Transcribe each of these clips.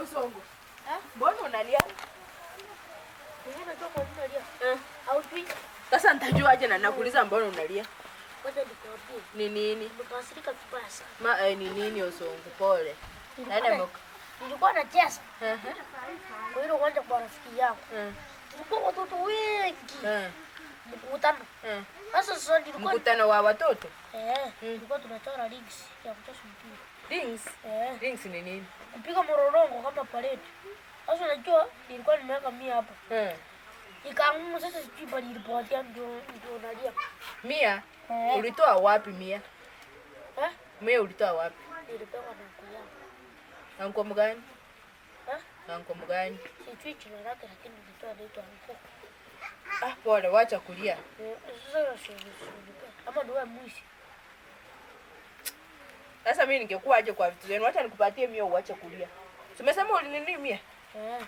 Osongo. Mbona unalia? Unajua kwa nini nalia? Eh. Haujui? Sasa nitajuaje na nakuuliza mbona unalia? Ngoja nikwambie. Ni nini? Nimekasirika vibaya sana. Ma, ni nini Osongo? Pole. Nani Nilikuwa nacheza Eh. kwa hilo uwanja kwa rafiki yangu. Eh. Tulikuwa watoto wengi. Eh. Mkutano. Eh. Sasa nilikuwa Mkutano wa watoto? Eh, tulikuwa tunachora rings ya kucheza mpira. Rings? Eh. Rings ni nini? Kupiga mororongo kama parade. Sasa unajua nilikuwa nimeweka 100 hapa. Eh. Ikaanguka sasa sijui bali ilipotea ndio nalia. 100? Eh. Ulitoa wapi 100? Eh? 100 ulitoa wapi? Nilipewa na uncle yangu. Uncle mgani? Eh? Uncle mgani? Sijui jina lake lakini nilitoa anaitwa uncle. Ah, pole, wacha kulia. Sasa sio. Ama ndio wewe mwizi. Sasa mimi ningekuwa aje kwa vitu zenu? Wacha nikupatie 100 uache kulia. Tumesema ulinini 100? Eh.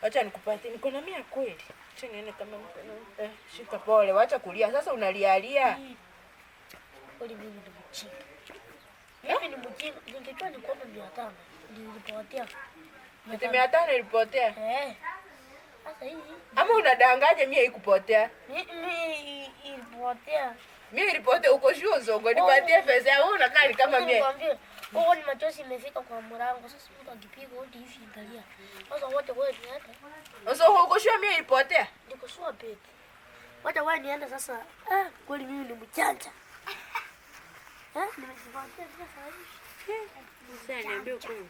Wacha nikupatie. Niko na 100 kweli. Acha nione kama niko na. Shika pole, wacha kulia. Sasa unalialia. Kweli mimi ni mjinga. Mimi ni mjinga. Ningejua ni kwamba 500 nilipotea. Ati 500 ilipotea. Eh. Sasa hii Ama unadanganya 100 ikupotea? mimi ilipotea. 100 ilipotea uko sure Zongo? Nipatie pesa yangu unakaa ni kama 100. Nikwambie, huko ni machozi imefika kwa mlango. Sasa mtu akipiga hodi hivi angalia. Sasa wote wewe niende. Zongo uko sure 100 ilipotea? Niko sure baby. Wacha wewe niende sasa. Ah, kweli mimi ni mjanja. Eh, nimejipatia pesa hivi. Sasa niambie ukweli.